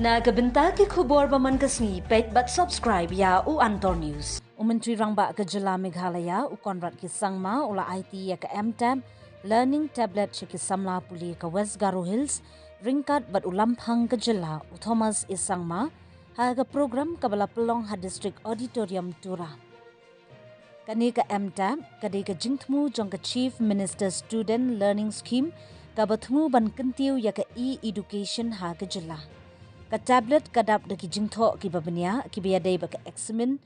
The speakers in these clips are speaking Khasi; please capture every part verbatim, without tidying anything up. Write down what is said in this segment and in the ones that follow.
Na ka bynta ki khubor ba man ka sngi, peit bad subscribe ïa u Antor News. U Myntri Rangbah ka Jylla Meghalaya, u Conrad K Sangma, u la aiti ïa ka M TAP Learning Tablet sha ki samla pule ka West Garo Hills, ryngkat bad u Lamphang ka Jylla, u Thomas A Sangma, ha ka program kaba la pynlong ha District Auditorium, Tura. Kane ka M TAP ka dei ka jingthmu jong ka Chief Minister Student Learning Scheme, kaba thmu ban kyntiew ïa ka e-education ha ka jylla. Ka tablet ka dap da ki jingthoh kiba bniah, kiba ïadei bad ka examine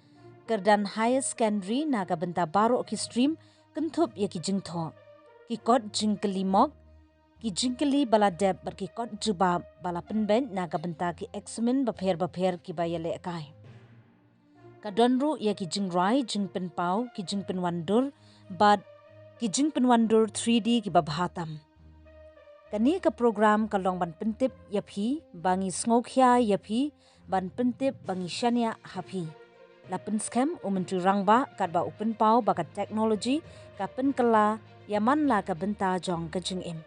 kyrdan higher secondary na ka bynta baroh ki stream, kynthup ïa ki jingthoh, ki kot jingkylli mock, ki jingkylli ba la dep bad ki kot jubab ba la pynbeit na ka bynta ki examine bapher bapher kiba ïalehkai. Ka don ruh ïa ki jingrai, jingpynpaw, ki jingpynwandur bad ki jingpynwandur three D kiba bha tam. Kane ka program ka long ban pyntip ïa phi ba ngi sngewkhia ïa phi, ban pyntip ba ngi shaniah ha phi. La pynskhem u Myntri Rangbah katba u pynpaw ba ka technology ka pynkylla ïa man la ka bynta jong ka jingim.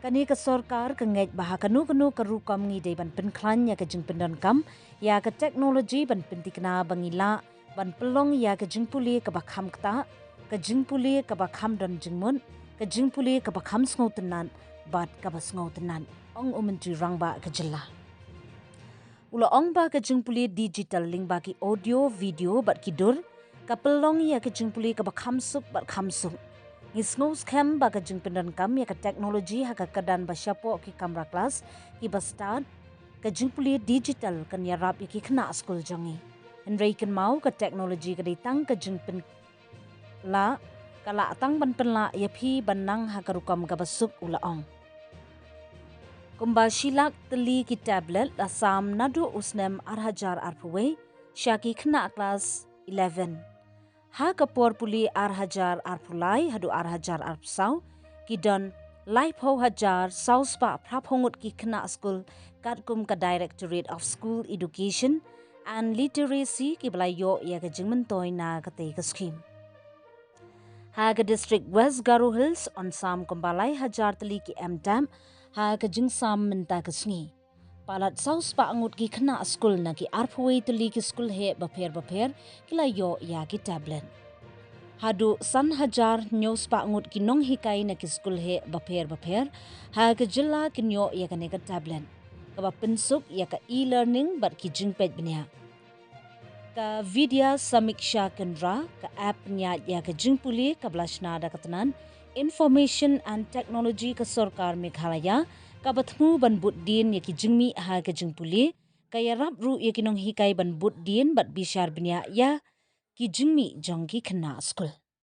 Kane ka sorkar ka ngeit ba ha kano kano ka rukom ngi dei ban pynkhlaiñ ïa ka jingpyndonkam ïa ka technology ban pynthikna ba ngi lah ban pynlong ïa ka jingpule kaba kham ktah, ka jingpule kaba kham don jingmut, ka jingpule kaba kham sngewtynnat bad kaba sngewtynnat, ong u Myntri Rangbah ka jylla. U la ong ba ka jingpule digital lyngba ki audio, video bad ki dur ka pynlong ïa ka jingpule kaba kham suk bad kham suk. Ngi sngewskhem ba ka jingpyndonkam ïa ka technology ha ka kyrdan ba shapoh ki kamra klas kiba stad, ka jingpule digital kan ïarap ïa ki khynnah skul jong ngi. Hynrei kynmaw, ka technology ka dei tang ka jingpyn la, ka lah tang ban pynlah ïa phi ban nang ha ka rukom kaba suk, u la ong. Kumba shi lak tylli ki tablet la sam naduh u snem ar hajar arphew wei sha ki khynnah klas eleven. Ha ka por pule ar hajar arphew lai haduh ar hajar arphew saw, ki don laiphew hajar saw spah phraphew ngut ki khynnah skul, katkum ka Directorate of School Education and Literacy kiba la ïoh ïa ka jingmyntoi na katei ka skhim. Ha ka district West Garo Hills yn sam kumba lai hajar tylli ki M TAP ha ka jingsam mynta ka sngi. Palat saw spah ngut ki khynnah skul na ki arphew wei tylli ki skul heh bapher bapher ki la ïoh ïa ki tablet. Haduh san hajar hynñiew spah ngut ki nonghikai na ki skul heh bapher bapher ha ka jylla kin ïoh ïa kane ka tablet, kaba pynsuk ïa ka e-learning bad ki jingpeit bniah. Ka Vidya Samiksha Kendra, ka app pynïaid ïa ka jingpule kaba la shna da ka tnad Information and Technology ka Sorkar Meghalaya, kaba thmu ban bud dien ïa ki jingmih ha ka jingpule, ka ïarap ruh ïa ki nonghikai ban bud dien bad bishar bniah ïa ki jingmih jong ki khynnah skul.